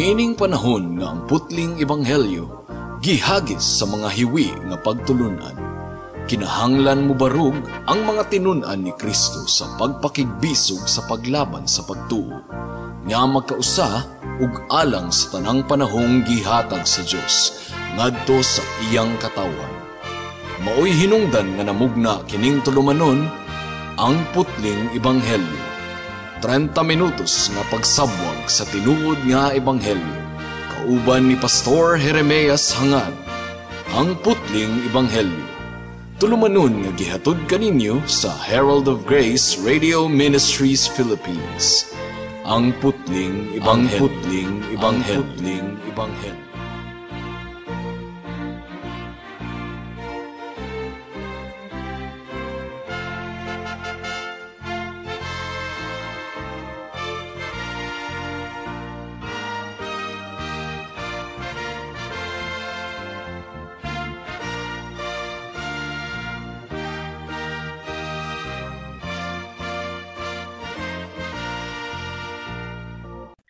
Niining panahon nga ang putling ebanghelyo gihagis sa mga hiwi nga pagtulunan, kinahanglan mobarog ang mga tinun-an ni Kristo sa pagpakigbisog sa paglaban sa pagtuo nga magkausa ug alang sa tanang panahong gihatag sa Dios ngadto sa iyang katawhan. Maoy hinungdan nga namugna kining tulumanon, Ang Putling Ebanghelyo. 30 minutos nga pagsabwag sa tinuod nga ebanghelyo. Kauban ni Pastor Jeremias Hangad. Ang Putling Ebanghelyo. Tulumanon nga gihatod kaninyo sa Herald of Grace Radio Ministries Philippines. Ang Putling Ebanghelyo. Ang Putling Ebanghelyo. Putling Ebanghelyo.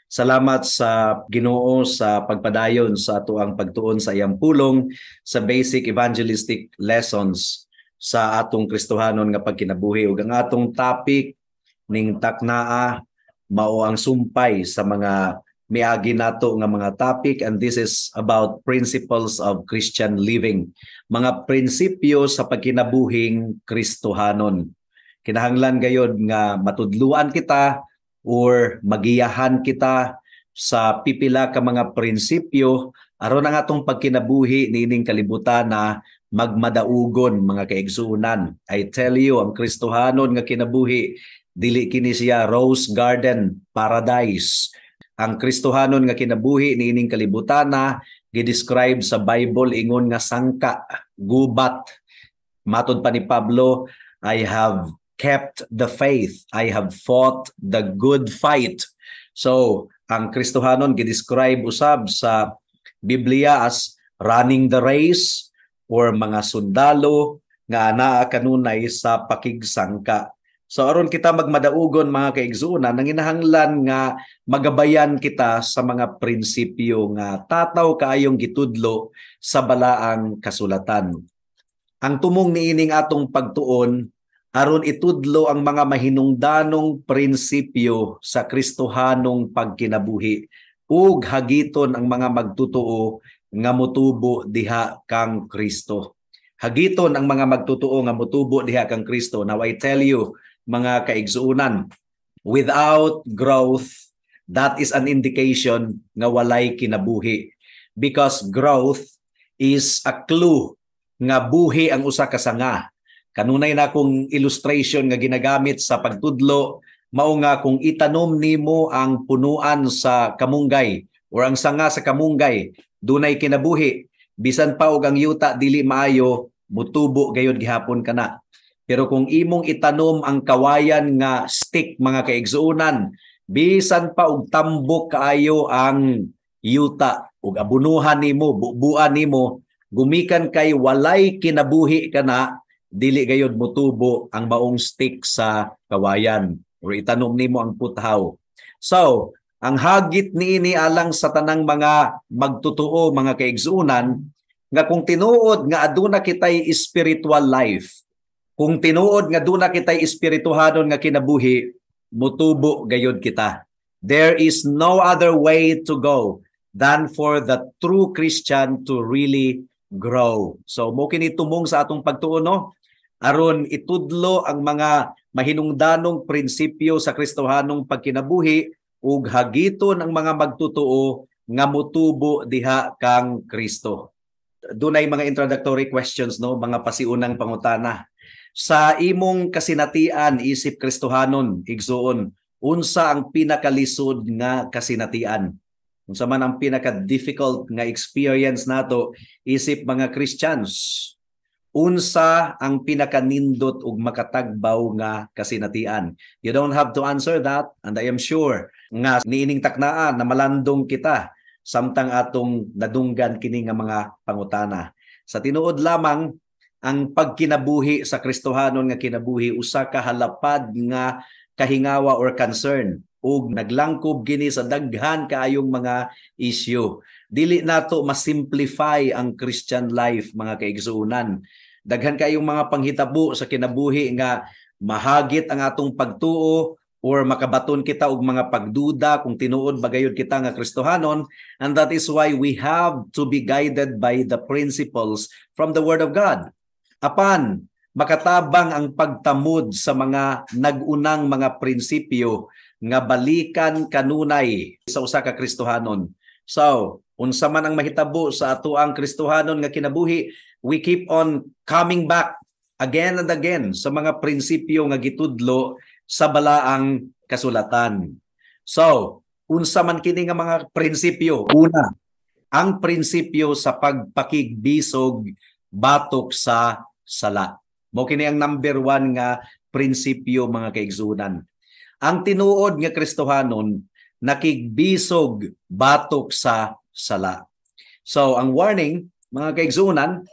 Salamat sa Ginoo sa pagpadayon sa atoang pagtuon sa iyang pulong sa basic evangelistic lessons sa atong Kristohanon nga pagkinabuhi. Ug ang atong topic ning taknaa mao ang sumpay sa mga miagi nato nga mga topic, and this is about principles of Christian living. Mga prinsipyo sa pagkinabuhing Kristohanon. Kinahanglan gayod nga matudluan kita or magiyahan kita sa pipila ka mga prinsipyo aron ang atong pagkinabuhi niining kalibutan na magmadaugon, mga kaigsuonan. I tell you, ang Kristohanon nga kinabuhi dili kini siya rose garden paradise. Ang Kristohanon nga kinabuhi niining kalibutan na gidescribe sa Bible ingon nga sangka, gubat. Matod pa ni Pablo, "I have kept the faith, I have fought the good fight." So, ang Kristohanon gidescribe usab sa Biblia as running the race or mga sundalo nga anaa kanunay sa pakigsangka. So aron kita magmadaugon, mga kaigsuonan, nanginahanglan nga magabayan kita sa mga prinsipyo nga tataw kaayong gitudlo sa balaang kasulatan. Ang tumong niining atong pagtuon aron itudlo ang mga mahinungdanong prinsipyo sa Kristohanong pagkinabuhi ug hagiton ang mga magtutuo nga motubo diha kang Kristo. Hagiton ang mga magtutuo nga motubo diha kang Kristo. Now I tell you, mga kaigsuonan, without growth, that is an indication nga walay kinabuhi. Because growth is a clue nga buhi ang usa ka sanga. Kanunay na akong illustration nga ginagamit sa pagtudlo, mao nga kung itanom nimo ang punuan sa kamunggay or ang sanga sa kamunggay, dunay kinabuhi, bisan pa og ang yuta dili maayo, mutubo gayud gihapon kana. Pero kung imong itanom ang kawayan nga stick, mga kaigsuonan, bisan pa og tambok kaayo ang yuta ug abunuhan nimo, bubuan nimo, gumikan kay walay kinabuhi kana, dili gayod motubo ang maong stick sa kawayan or itanom nimo ang puthaw. So, ang hagit niini alang sa tanang mga magtutuo, mga kaigsuonan, nga kung tinuod nga aduna kitay spiritual life, kung tinuod nga aduna kitay espirituhanon nga kinabuhi, mutubo gayod kita. There is no other way to go than for the true Christian to really grow. So mo kini tumong sa atong pagtuon, no? Aron itudlo ang mga mahinungdanong prinsipyo sa Kristohanong pagkinabuhi ug hagiton ang mga magtutuo nga mutubo diha kang Kristo. Dunay mga introductory questions, no, mga pasiunang pangutana. Sa imong kasinatian isip Kristohanon, igsuon, unsa ang pinakalisod nga kasinatian? Unsa man ang pinaka-difficult nga experience nato isip mga Christians? Unsa ang pinakanindot ug makatagbaw nga kasinatian? You don't have to answer that, and I am sure nga niining taknaan na malandong kita samtang atong nadunggan kini nga mga pangutana. Sa tinuod lamang, ang pagkinabuhi sa Kristohanon nga kinabuhi usa ka halapad nga kahingawa or concern. ug naglangkob kini sa daghan kaayong mga issue. Dili nato ma-simplify ang Christian life, mga kaigsuonan. Daghan kaayong mga panghitabo sa kinabuhi nga mahagit ang atong pagtuo or makabaton kita og mga pagduda kung tinuod ba gayud kita nga Kristohanon, and that is why we have to be guided by the principles from the Word of God. Apan makatabang ang pagtamod sa mga nag-unang mga prinsipyo nga balikan kanunay sa usa ka Kristohanon. So, unsa man ang mahitabo sa atoang Kristohanon nga kinabuhi, we keep on coming back again and again sa mga prinsipyo nga gitudlo sa Balaang Kasulatan. So, unsa man kini nga mga prinsipyo? Una, ang prinsipyo sa pagpakigbisog batok sa sala. Mao kini ang number one nga prinsipyo, mga kaigsunan. Ang tinuod nga Kristohanon nakigbisog batok sa sala. So, ang warning, mga kaigsunan,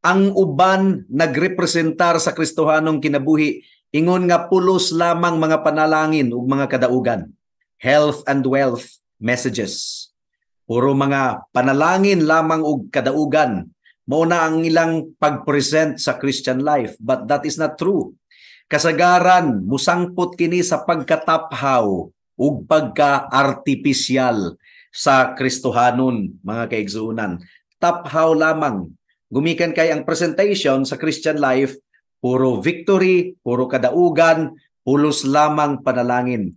ang uban nagrepresentar sa Kristohanong kinabuhi ingon nga pulos lamang mga panalangin ug mga kadaugan. Health and wealth messages. Puro mga panalangin lamang ug kadaugan. Mao na ang ilang pag-present sa Christian life, but that is not true. Kasagaran musangpot kini sa pagkataphaw ug pagka-artificial sa Kristohanon, mga kaigsuonan. Taphaw lamang. Gumikan kay ang presentation sa Christian life, puro victory, puro kadaugan, pulos lamang panalangin.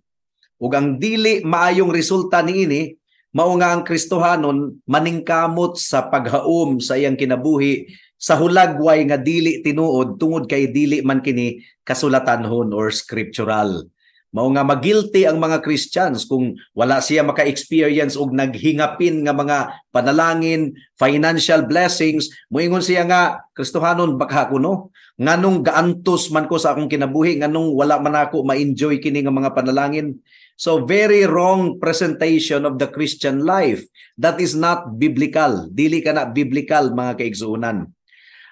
Ug ang dili maayong resulta niini, mao nga ang Kristohanon maningkamot sa paghaom sa iyang kinabuhi sa hulagway nga dili tinuod tungod kay dili man kini kasulatanhon or scriptural. Mao nga magilty ang mga Christians kung wala siya maka-experience og naghingapin nga mga panalangin, financial blessings, moingon siya nga Kristohanon baka kuno. Nganong gaantos man ko sa akong kinabuhi, nganong wala man ako ma-enjoy kini nga mga panalangin? So very wrong presentation of the Christian life. That is not biblical. Dili kana biblical, mga kaigsuonan.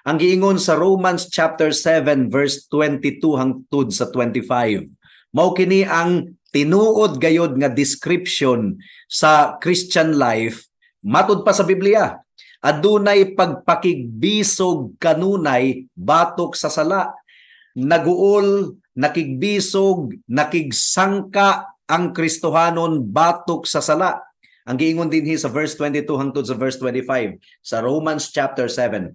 Ang giingon sa Romans chapter 7 verse 22 hangtod sa 25. Mao kini ang tinuod gayod nga description sa Christian life matud pa sa Biblia. Adunay pagpakigbisog kanunay batok sa sala. Naguol, nakigbisog, nakigsangka ang Kristohanon batok sa sala. Ang giingon dinhi sa verse 22 hangtod sa verse 25 sa Romans chapter 7.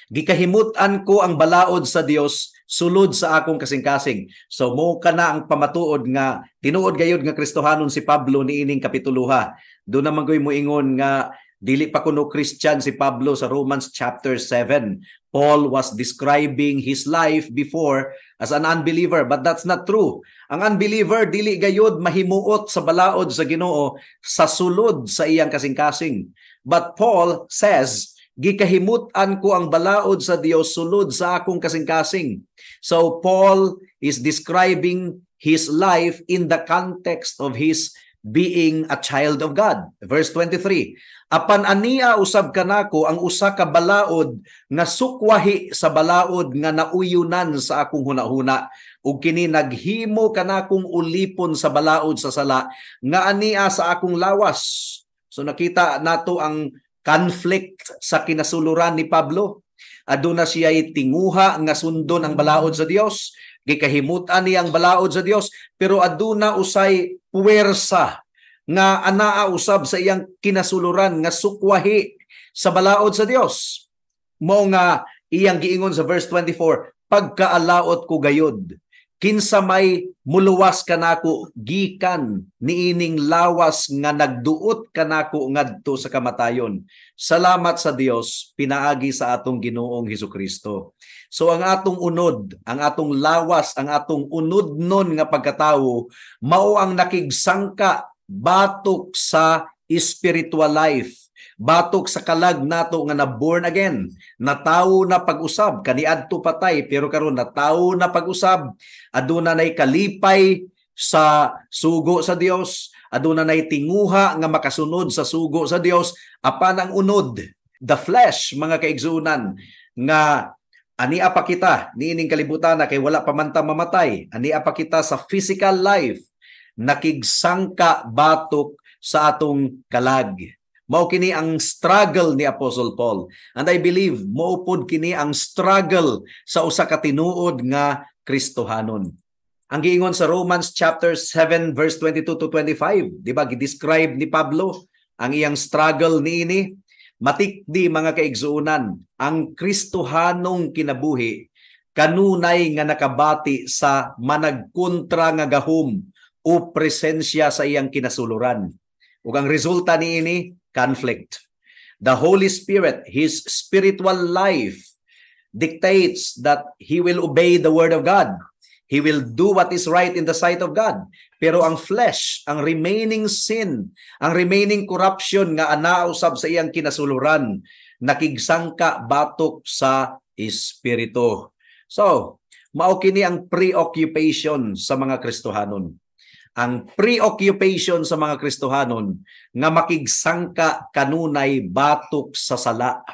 "Gikahimut-an ko ang balaod sa Dios sulod sa akong kasing-kasing." So mao kana ang pamatuod nga tinuod gayud nga Kristohanon si Pablo niining kapituluha. Duna man koy moingon nga dili pa kuno Christian si Pablo sa Romans chapter 7. Paul was describing his life before as an unbeliever, but that's not true. Ang unbeliever dili gayud mahimuot sa balaod sa Ginoo sa sulod sa iyang kasing-kasing. But Paul says, "Gikahimut-an ko ang balaod sa Dios sulod sa akong kasing-kasing." So Paul is describing his life in the context of his being a child of God. Verse 23, "Apan ania usab kanako ang usa ka balaod nga sukwahi sa balaod nga nauyunan sa akong hunahuna, ug kini naghimo kanakong ulipon sa balaod sa sala nga ania sa akong lawas." So nakita nato ang conflict sa kinasuluran ni Pablo. Aduna siya tinguha nga sundon ang balaod sa Dios, gikahimut-an niya ang balaod sa Dios, pero aduna usay puwersa nga anaa usab sa iyang kinasuluran nga sukwahi sa balaod sa Dios. Mao nga iyang giingon sa verse 24, "Pagkaalaot ko gayud, kinsa may muluwas kanako gikan niining lawas nga nagduot kanako ngadto sa kamatayon? Salamat sa Dios pinaagi sa atong Ginoong Hesukristo." So ang atong unod, ang atong lawas, ang atong unodnon nga pagkatawo mao ang nakigsangka batok sa spiritual life, batok sa kalag nato nga na born again, natawo na pag-usab. Kaniadto patay, pero karon natawo na pag-usab. Aduna nay kalipay sa sugo sa Dios, aduna nay tinguha nga makasunod sa sugo sa Dios. Apan ang unod, the flesh, mga kaigsuonan, nga ania pa kita niining kalibutan na kay wala pa man ta mamatay, ania pa kita sa physical life, Nakigsangka batok sa atong kalag. Mao kini ang struggle ni Apostle Paul. And I believe mao pod kini ang struggle sa usa ka tinuod nga Kristohanon. Ang giingon sa Romans chapter 7 verse 22 to 25, di ba, gi-describe ni Pablo ang iyang struggle niini. Matikdi, mga kaigsuonan, ang Kristohanong kinabuhi kanunay nga nakabati sa managkontra nga gahom o presensya sa iyang kinasuluran. Ug ang resulta niini, conflict. The Holy Spirit, his spiritual life dictates that he will obey the word of God. He will do what is right in the sight of God. Pero ang flesh, ang remaining sin, ang remaining corruption nga anaa usab sa iyang kinasuluran, nakigsangka batok sa espiritu. So, mao kini ang preoccupation sa mga Kristohanon. Ang preoccupation sa mga Kristohanon nga makigsangka kanunay batok sa sala.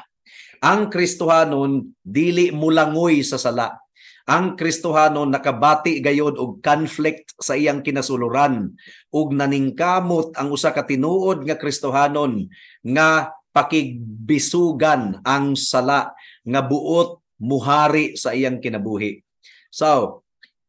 Ang Kristohanon dili mulangoy sa sala. Ang Kristohanon nakabati gayod og conflict sa iyang kinasuluran ug naningkamot ang usa ka tinuod nga Kristohanon nga pakigbisugan ang sala nga buot muhari sa iyang kinabuhi. So,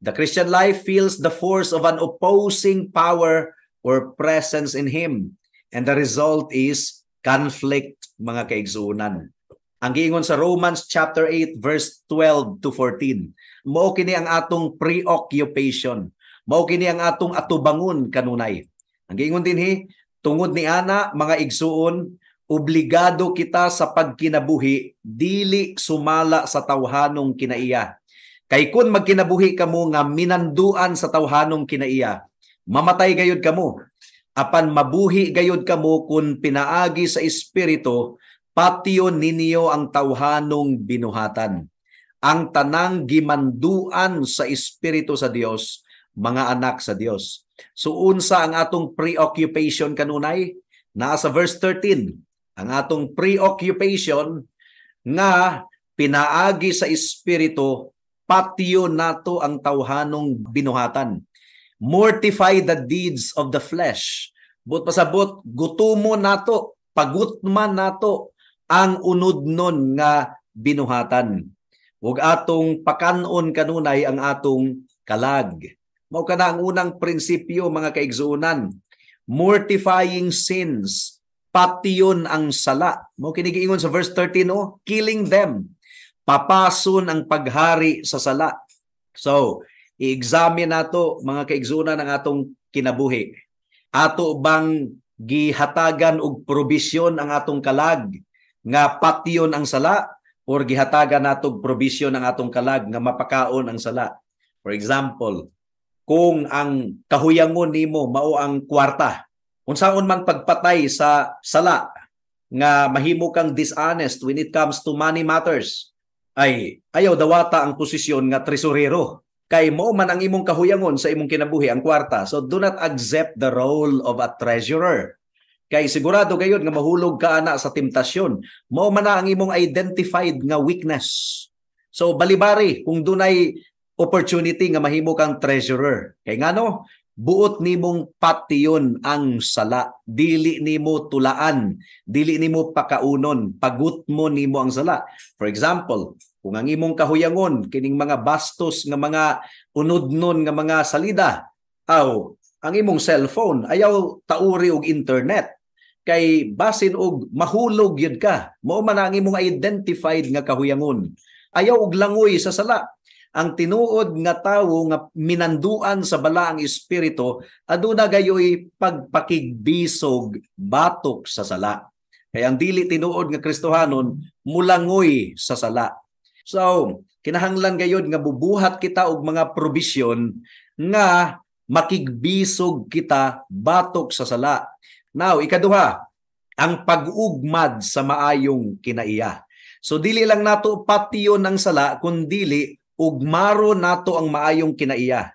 the Christian life feels the force of an opposing power or presence in him. And the result is conflict, mga kaigsuonan. Ang giingon sa Romans chapter 8 verse 12 to 14. Mao kini ang atong preoccupation. Mao kini ang atong atubangon kanunay. Ang giingon dinhi, "Tungod ni ana, mga igsuon, obligado kita sa pagkinabuhi dili sumala sa tawhanong kinaiya. Kay kun magkinabuhi kamo nga minanduan sa tawhanong kinaiya, mamatay gayud kamo. Apan mabuhi gayud kamo kun pinaagi sa Espiritu patyon ninyo ang tawhanong binuhatan. Ang tanang gimanduan sa Espiritu sa Dios, mga anak sa Dios." So unsa ang atong preoccupation kanunay? Naa sa verse 13. Ang atong preoccupation nga pinaagi sa Espiritu patyon nato ang tawhanong binuhatan. Mortify the deeds of the flesh. Buot pasabot, gutumo nato, pagutman nato ang unudnon nga binuhatan. Ug atong pakanon kanunay ang atong kalag. Mao kana ang unang prinsipyo, mga kaigsuonan. Mortifying sins, patyon ang sala. Mao kini giingon sa verse 13, oh, killing them. Papason ang paghari sa sala. So, i-examine nato, mga kaigsuonan, ang atong kinabuhi. Ato bang gihatagan og probisyon ang atong kalag nga patyon ang sala or gihatagan nato og probisyon ang atong kalag nga mapakaon ang sala? For example, kung ang kahuyangon nimo mao ang kwarta, unsaon man pagpatay sa sala nga mahimo kang dishonest when it comes to money matters, ay ayaw dawata ang posisyon nga tresurero kay mao man ang imong kahuyangon sa imong kinabuhi ang kwarta. So do not accept the role of a treasurer. Kay sigurado gayud nga mahulog ka ana sa temptasyon. Mao man na ang imong identified nga weakness. So balibari kung dunay opportunity nga mahimo kang treasurer. Kay ngano, buot nimong patyon ang sala, dili nimo tulaan, dili nimo pakaunon, pagutmo nimo ang sala. For example, kung ang imong kahuyangon kining mga bastos nga mga unudnon nga mga salida, aw ang imong cellphone ayaw tauri og internet kay basin og mahulog yun ka. Mao man ang imong identified nga kahuyangon. Ayaw og langoy sa sala. Ang tinuod nga tawo nga minanduan sa Balaang Espiritu aduna gayoy pagpakigbisog batok sa sala. Kaya ang dili tinuod nga Kristohanon mulangoy sa sala. So, kinahanglan gayod nga bubuhat kita og mga probisyon nga makigbisog kita batok sa sala. Now, ikaduha, ang pag-ugmad sa maayong kinaiya. So dili lang nato patyon ang sala, kundili ugmaro nato ang maayong kinaiya.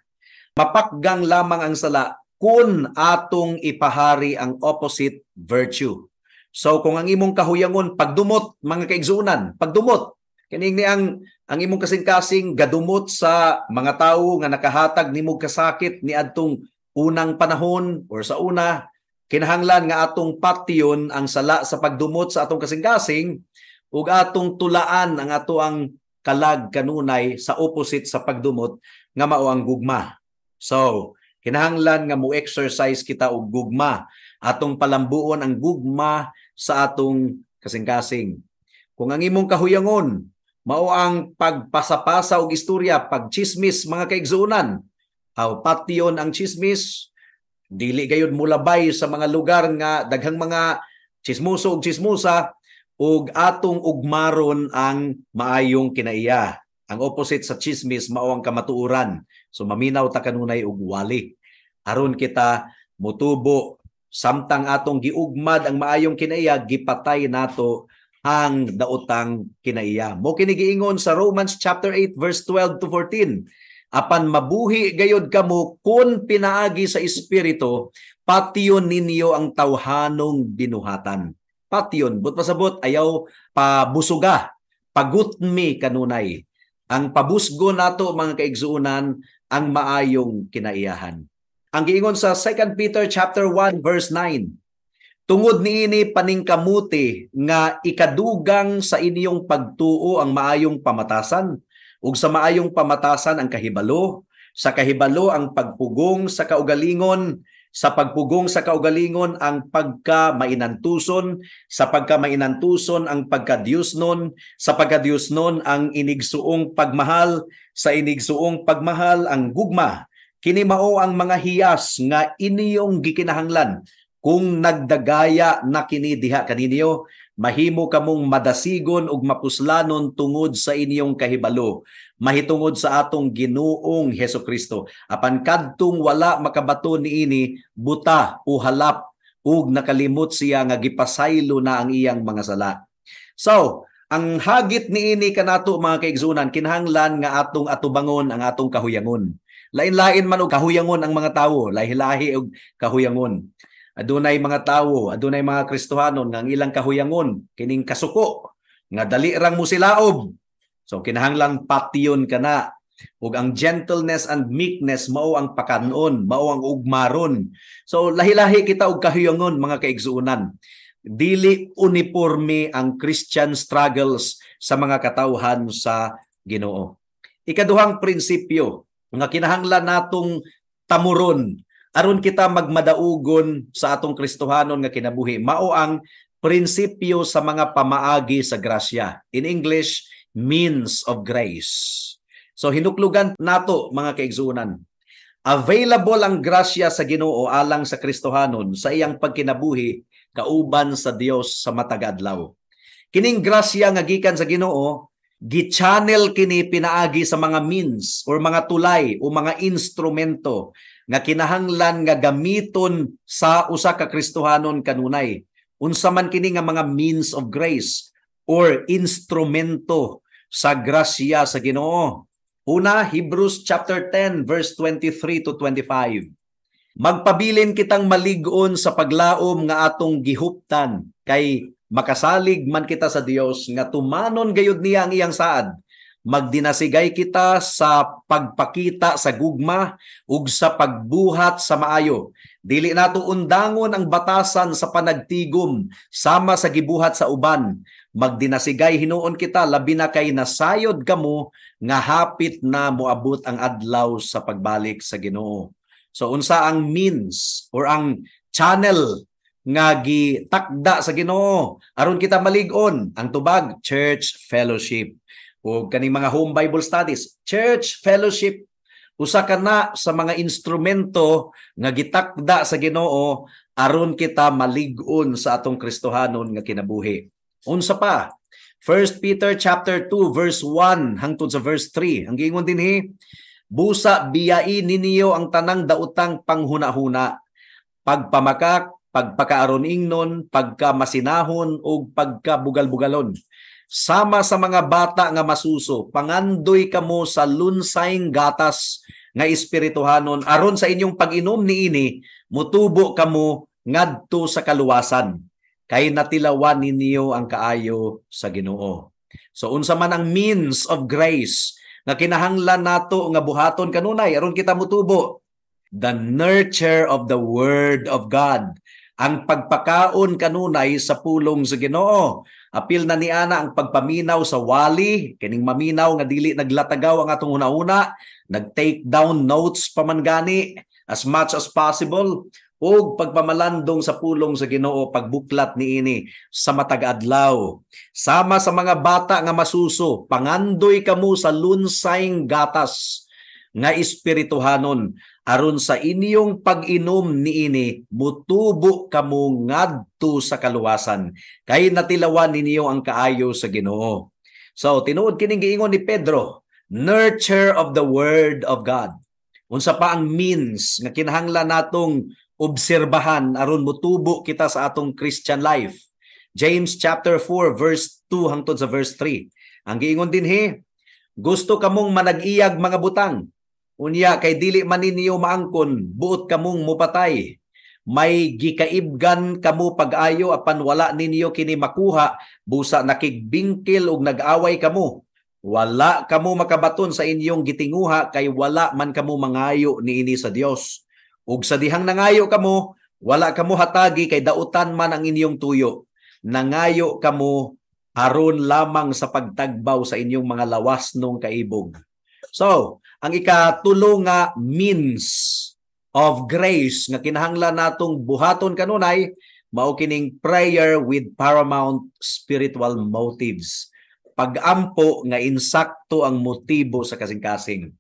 Mapakgang lamang ang sala kung atong ipahari ang opposite virtue. So kung ang imong kahuyangon pagdumot, mga kaigsuonan, pagdumot, kining ni ang imong kasing-kasing gadumot sa mga tawo nga nakahatag nimo kasakit ni adtong unang panahon or sa una, kinahanglan nga atong patyon ang sala sa pagdumot sa atong kasing-kasing ug atong tulaan ang ato ang kalag kanunay sa opposite sa pagdumot nga mao ang gugma. So, kinahanglan nga mo exercise kita og gugma. Atong palambuon ang gugma sa atong kasing-kasing. Kung ang imong kahuyangon mao ang pagpasapasa og istorya, pagchismis, mga kaigsuonan, aw patyon ang chismis, dili gayud mulabay sa mga lugar nga daghang mga chismoso ug chismosa, ug atong ugmaron ang maayong kinaiya. Ang opposite sa chismis mao ang kamatuoran. So maminaw ta kanunay og wali aron kita mutubo. Samtang atong giugmad ang maayong kinaiya, gipatay nato ang daotang kinaiya. Mo kini giingon sa Romans chapter 8 verse 12 to 14. "Apan mabuhi gayod kamo kun pinaagi sa Espiritu, patyon ninyo ang tawhanong binuhatan." Patyon, but pasabot ayaw pabusuga, pagutmi kanunay. Ang pabusgo nato, mga kaigsuonan, ang maayong kinaiyahan. Ang giingon sa 2 Peter chapter 1 verse 9, "Tungod niini paningkamuti nga ikadugang sa inyong pagtuo ang maayong pamatasan, ug sa maayong pamatasan ang kahibalo, sa kahibalo ang pagpugong sa kaugalingon, sa pagpugong sa kaugalingon ang pagka mainantuson, sa pagka mainantuson ang pagkadiyosnon, sa pagkadiyosnon ang inigsuong pagmahal, sa inigsuong pagmahal ang gugma. Kini mao ang mga hiyas nga inyong gikinahanglan. Kung nagdagaya na kini diha kaninyo, mahimo kamong madasigon ug mapuslanon tungod sa inyong kahibalo mahitungod sa atong Ginoong Hesus Kristo. Apan kadtong wala makabato niini, buta o halap ug nakalimot siya nga gipasaylo na ang iyang mga sala." So, ang hagit niini kanato, mga kaigsunan, kinahanglan nga atong atubangon ang atong kahuyangon. Lain-lain man og kahuyangon ang mga tawo, lahi-lahi og kahuyangon. Adunay mga tawo, adunay mga Kristohanon nga ang ilang kahuyangon kining kasuko nga dali rang musilaob. So kinahanglang patyon kana. Ug ang gentleness and meekness mao ang pakanon, mao ang ugmaron. So lahi-lahi kita og kahuyangon, mga kaigsuonan. Dili uniforme ang Christian struggles sa mga katawhan sa Ginoo. Ikaduhang prinsipyo nga kinahanglan natong tamuron aron kita magmadaugon sa atong Kristohanon nga kinabuhi mao ang prinsipyo sa mga pamaagi sa grasya. In English, means of grace. So hinuklugan nato, mga kaigsuonan. Available ang grasya sa Ginoo alang sa Kristohanon sa iyang pagkinabuhi kauban sa Dios sa matag adlaw. Kining grasya nga gikan sa Ginoo, gi-channel kini pinaagi sa mga means or mga tulay o mga instrumento nga kinahanglan nga gamiton sa usa ka Kristohanon kanunay. Unsa man kini nga mga means of grace or instrumento sa grasya sa Ginoo? Una, Hebrews chapter 10 verse 23 to 25. "Magpabilin kitang malig-on sa paglaom nga atong gihuptan, kay makasalig man kita sa Dios nga tumanon gayud niya ang iyang saad. Magdinasigay kita sa pagpakita sa gugma ug sa pagbuhat sa maayo. Dili nato undangon ang batasan sa panagtigom sama sa gibuhat sa uban. Magdinasigay hinuon kita, labi na kay nasayod kamo nga hapit na moabot ang adlaw sa pagbalik sa Ginoo." So unsa ang means or ang channel nga gitakda sa Ginoo aron kita malig-on? Ang tubag, church fellowship o kaning mga home Bible studies. Church fellowship, usa ka na sa mga instrumento nga gitakda sa Ginoo aron kita malig-on sa atong Kristohanon nga kinabuhi. Unsa pa? 1 Peter chapter 2 verse 1 hangtod sa verse 3. Ang giingon dinhi, "Busa biyai ninyo ang tanang daotang panghuna-huna, pagpamakak, pagpakaaron ingnon, pagkamasinahon ug pagkabugal-bugalon. Sama sa mga bata nga masuso, pangandoy kamo sa lunsayng gatas nga espirituhanon aron sa inyong pag-inom niini mutubo kamo ngadto sa kaluwasan, kay natilawan ninyo ang kaayo sa Ginoo." So unsa man ang means of grace nga kinahanglan nato nga buhaton kanunay aron kita mutubo? The nurture of the Word of God. Ang pagpakaon kanunay sa pulong sa Ginoo. Apil na niana ang pagpaminaw sa wali, kining maminaw nga dili naglatagaw ang atong hunahuna, nag-take down notes pa man gani as much as possible, ug pagpamalandong sa pulong sa Ginoo, pagbuklat niini sa matag adlaw. Sama sa mga bata nga masuso, pangandoy kamo sa lunsayng gatas nga espirituhanon, aron sa inyong pag-inom niini mutubo kamo ngadto sa kaluwasan, kay natilawan ninyo ang kaayo sa Ginoo. So tinuod kining giingon ni Pedro, nurture of the Word of God. Unsa pa ang means nga kinahanglan natong obserbahan aron mutubo kita sa atong Christian life? James chapter 4 verse 2 hangtod sa verse 3. Ang giingon dinhi, "Gusto kamong manag-iyag mga butang. Unya kay dili man ninyo maangkon, buot kamong mupatay. May gikaibgan kamo pag-ayo apan wala ninyo kini makuha, busa nakigbingkil ug nag-away kamo. Wala kamo makabaton sa inyong gitinguha kay wala man kamo mangayo niini sa Dios. Ug sa dihang nangayo kamo, wala kamo hatagi kay dautan man ang inyong tuyo. Nangayo kamo aron lamang sa pagtagbaw sa inyong mga lawas nung kaibog." So, ang ikatulo nga means of grace nga kinahanglan natong buhaton kanunay mao kining prayer with paramount spiritual motives. Pagampo nga insakto ang motibo sa kasing-kasing.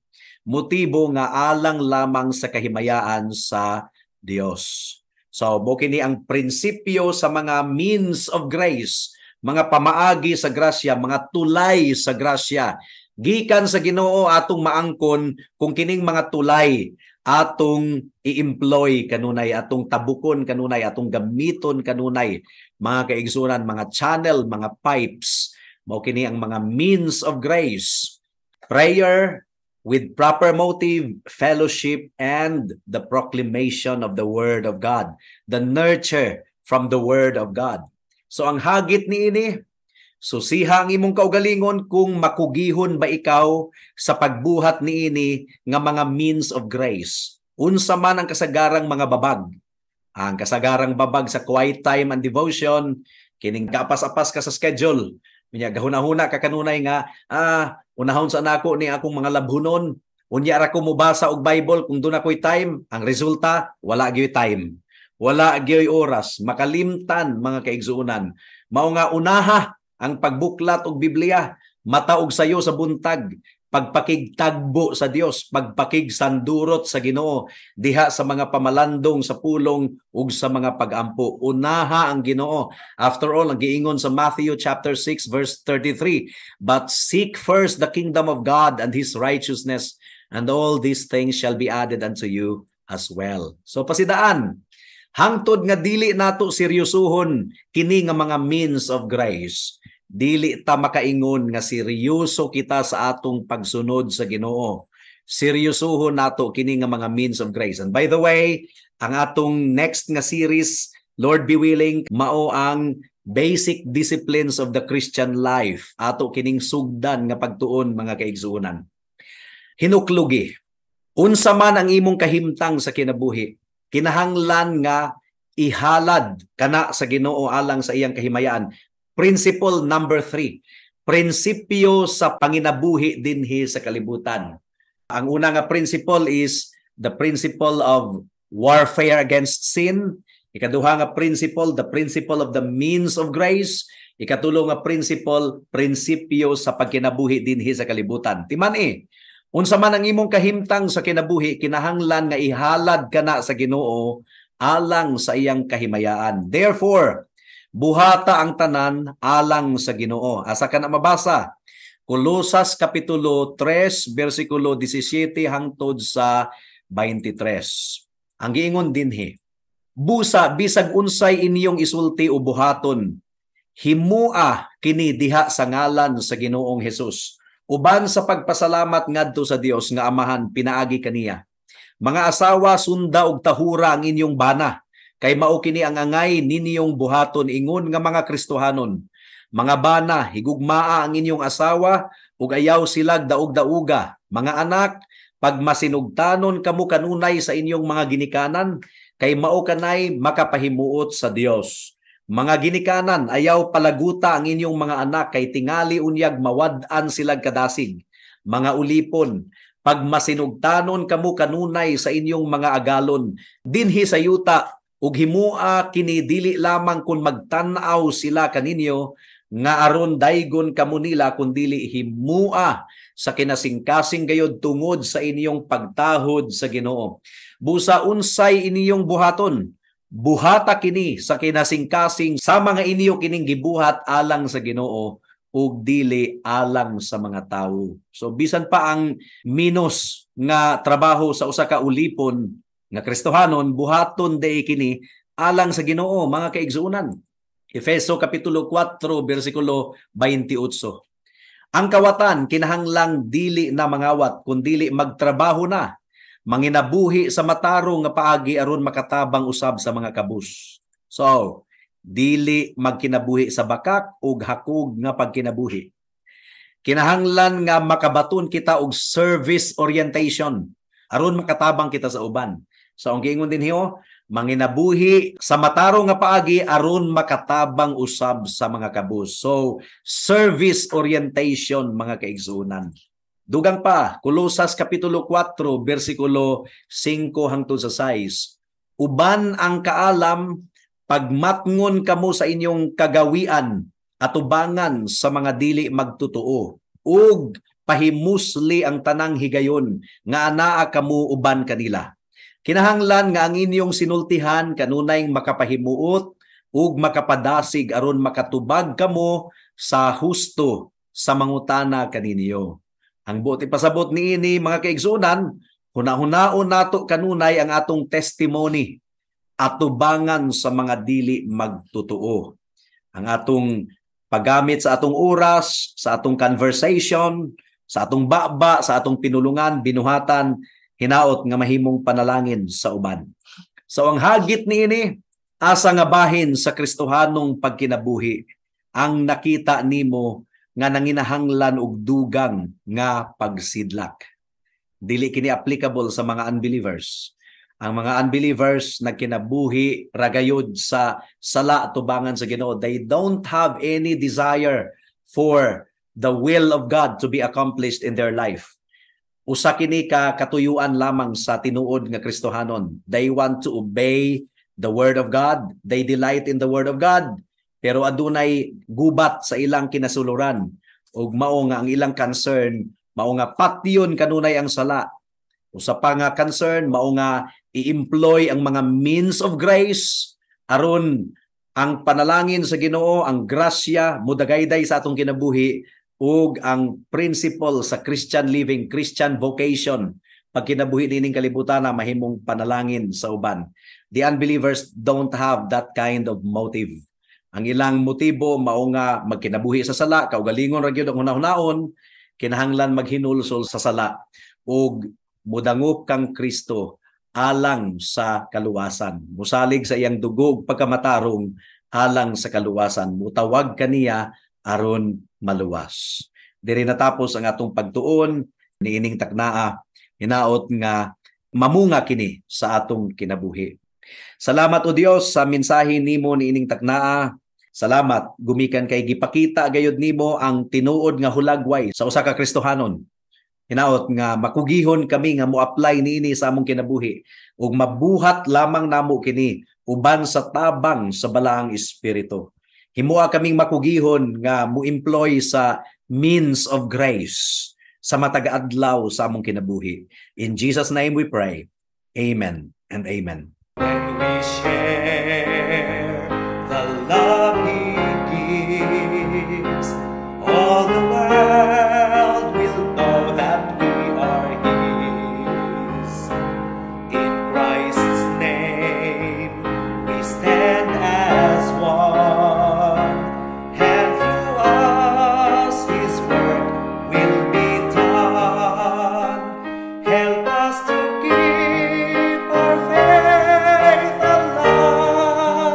Motibo nga alang lamang sa kahimayaan sa Dios. So, mao kini ang prinsipyo sa mga means of grace, mga pamaagi sa grasya, mga tulay sa grasya. Gikan sa Ginoo atong maangkon kung kining mga tulay atong i-employ kanunay, atong tabukon kanunay, atong gamiton kanunay, mga kaigsunan, mga channel, mga pipes. Mao kini ang mga means of grace. Prayer with proper motive, fellowship, and the proclamation of the Word of God. The nurture from the Word of God. So ang hagit niini, susiha ang imong kaugalingon kung makugihon ba ikaw sa pagbuhat niini nga mga means of grace. Unsa man ang kasagarang mga babag. Ang kasagarang babag sa quiet time and devotion, kining gapas-apas ka sa schedule. Unya gahuna-huna ka kanunay nga unahon sa nako ni akong mga labhunon. Unya ra ko mobasa og Bible kung duna ko'y time. Ang resulta, wala gyoy time. Wala gyoy oras, makalimtan, mga kaigsuonan. Mao nga unaha ang pagbuklat og Biblia, mata og sayo sa buntag, pagpakigtagbo sa Dios, pagpakigsandurot sa Ginoo diha sa mga pamalandong sa pulong ug sa mga pagampo. Unaha ang Ginoo. After all, ang giingon sa Matthew chapter 6 verse 33, "But seek first the kingdom of God and his righteousness, and all these things shall be added unto you as well." So pasidaan, hangtod nga dili nato seryosohon kini nga mga means of grace, dili ta makaingon nga seryoso kita sa atong pagsunod sa Ginoo. Seryosohon nato kini nga mga means of grace. And by the way, ang atong next nga series, Lord be willing, mao ang basic disciplines of the Christian life. Ato kining sugdan nga pagtuon, mga kaigsuonan. Hinuklugi. Unsa man ang imong kahimtang sa kinabuhi, kinahanglan nga ihalad kana sa Ginoo alang sa iyang kahimayaan. Principle number 3, prinsipyo sa panginabuhi dinhi sa kalibutan. Ang una nga principle is the principle of warfare against sin. Ikaduha nga principle, the principle of the means of grace. Ikatulo nga principle, prinsipyo sa pagkinabuhi dinhi sa kalibutan. Timan eh, unsa man ang imong kahimtang sa kinabuhi, kinahanglan nga ihalad kana sa Ginoo alang sa iyang kahimayaan. Therefore, buhata ang tanan alang sa Ginoo. Asa ka na mabasa? Kolosas kapitulo 3 bersikulo 17 hangtod sa 23. Ang giingon dinhi, "Busa bisag unsay inyong isulti o buhaton, himua kini diha sa ngalan sa Ginoong Hesus, uban sa pagpasalamat ngadto sa Dios nga Amahan pinaagi kaniya. Mga asawa, sunda og tahura ang inyong bana, kay mao kini ang angay ninyong buhaton ingon nga mga Kristohanon. Mga bana, higugmaa ang inyong asawa ug ayaw silag daog-dauga. Mga anak, Pagmasinugtanon kamo kanunay sa inyong mga ginikanan, kay mao kanay makapahimuot sa Dios. Mga ginikanan, ayaw palaguta ang inyong mga anak, kay tingali unyag mawad-an sila kadasig. Mga ulipon, pagmasinugtanon kamo kanunay sa inyong mga agalon dinhi sa yuta, ug himua kini dili lamang kun magtan-aw sila kaninyo nga aron daygon kamo nila, kundili himua sa kinasingkasing gayod tungod sa inyong pagtahod sa Ginoo. Busa unsay inyong buhaton, buhata kini sa kinasingkasing sa mga inyo kining gibuhat alang sa Ginoo ug dili alang sa mga tawo. So bisan pa ang minus nga trabaho sa usa ka ulipon nga Kristohanon, buhaton day kini alang sa Ginoo, mga kaigsuonan. Efeso kapitulo 4 bersikulo 28. Ang kawatan kinahanglang dili na mangawat kundili magtrabaho na, manginabuhi sa matarong nga paagi aron makatabang usab sa mga kabus. So, dili magkinabuhi sa bakak ug hakog nga pagkinabuhi. Kinahanglan nga makabaton kita og service orientation aron makatabang kita sa uban. So ang giingon dinhi, manginabuhi sa matarong nga paagi aron makatabang usab sa mga kabus. So service orientation, mga kaigsuonan. Dugang pa, Kolosas kapitulo 4 bersikulo 5 hangtod sa 6. Uban ang kaalam, pagmatngon kamo sa inyong kagawian atubangan sa mga dili magtotoo, ug pahimusli ang tanang higayon nga anaa kamo uban kanila. Kinahanglan nga ang inyong sinultihan kanunay makapahimuot ug makapadasig aron makatubag kamo sa husto sa mangutana kaninyo. Ang buot ipasabot niini, mga kaigsuonan, hunahunaon nato kanunay ang atong testimony atubangan sa mga dili magtotoo. Ang atong paggamit sa atong oras, sa atong conversation, sa atong baba, sa atong pinulungan, binuhatan, hinaot nga mahimong panalangin sa uban. So ang hagit niini, asa nga bahin sa Kristohanong pagkinabuhi ang nakita nimo nga nanginahanglan og dugang nga pagsidlak? Dili kini applicable sa mga unbelievers. Ang mga unbelievers nagkinabuhi ragayod sa sala tubangan sa Ginoo. They don't have any desire for the will of God to be accomplished in their life. Usa kini ka katuyuan lamang sa tinuod nga Kristohanon. They want to obey the word of God. They delight in the word of God. Pero adunay gubat sa ilang kinasuluran ug mao nga ang ilang concern mao nga patyon kanunay ang sala. Usa pa nga concern mao nga i-employ ang mga means of grace aron ang panalangin sa Ginoo, ang grasya mudagayday sa atong kinabuhi ug ang principle sa Christian living, Christian vocation, pagkinabuhi nining kalibutan na mahimong panalangin sa uban. The unbelievers don't have that kind of motive. Ang ilang motibo mao nga magkinabuhi sa sala, kaugalingon ra gyud ang hunahunaon, kinahanglan maghinulsol sa sala ug mudangop kang Kristo alang sa kaluwasan. Musalig sa iyang dugo ug pagkamatarong alang sa kaluwasan. Mutawag kaniya aron maluwas. Diri natapos ang atong pagtuon niining taknaa. Hinaot nga mamunga kini sa atong kinabuhi. Salamat, O Dios, sa mensahe nimo niining taknaa. Salamat gumikan kay gipakita gayud nimo ang tinuod nga hulagway sa usa ka Kristohanon. Hinaot nga makugihon kami nga mo-apply niini sa among kinabuhi ug mabuhat lamang namo kini uban sa tabang sa Balaang Espiritu. Himoa kaming makugihon nga mo-employ sa means of grace sa matag adlaw sa among kinabuhi. In Jesus' name we pray. Amen and amen. When we share the love He gives, all the world will know that we are His. In Christ's name we stand as one, and through us His work will be done. Help us to keep our faith alive.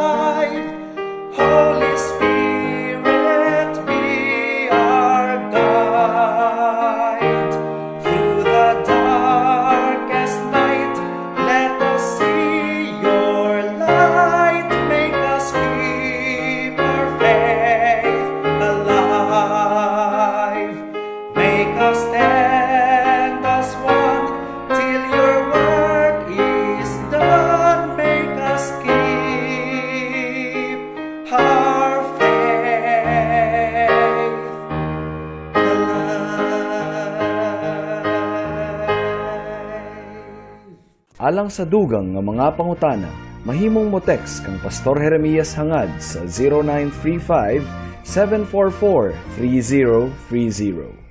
Alang sa dugang nga mga pangutana, mahimong mo text kang Pastor Jeremias Hangad sa 0935 744 3030.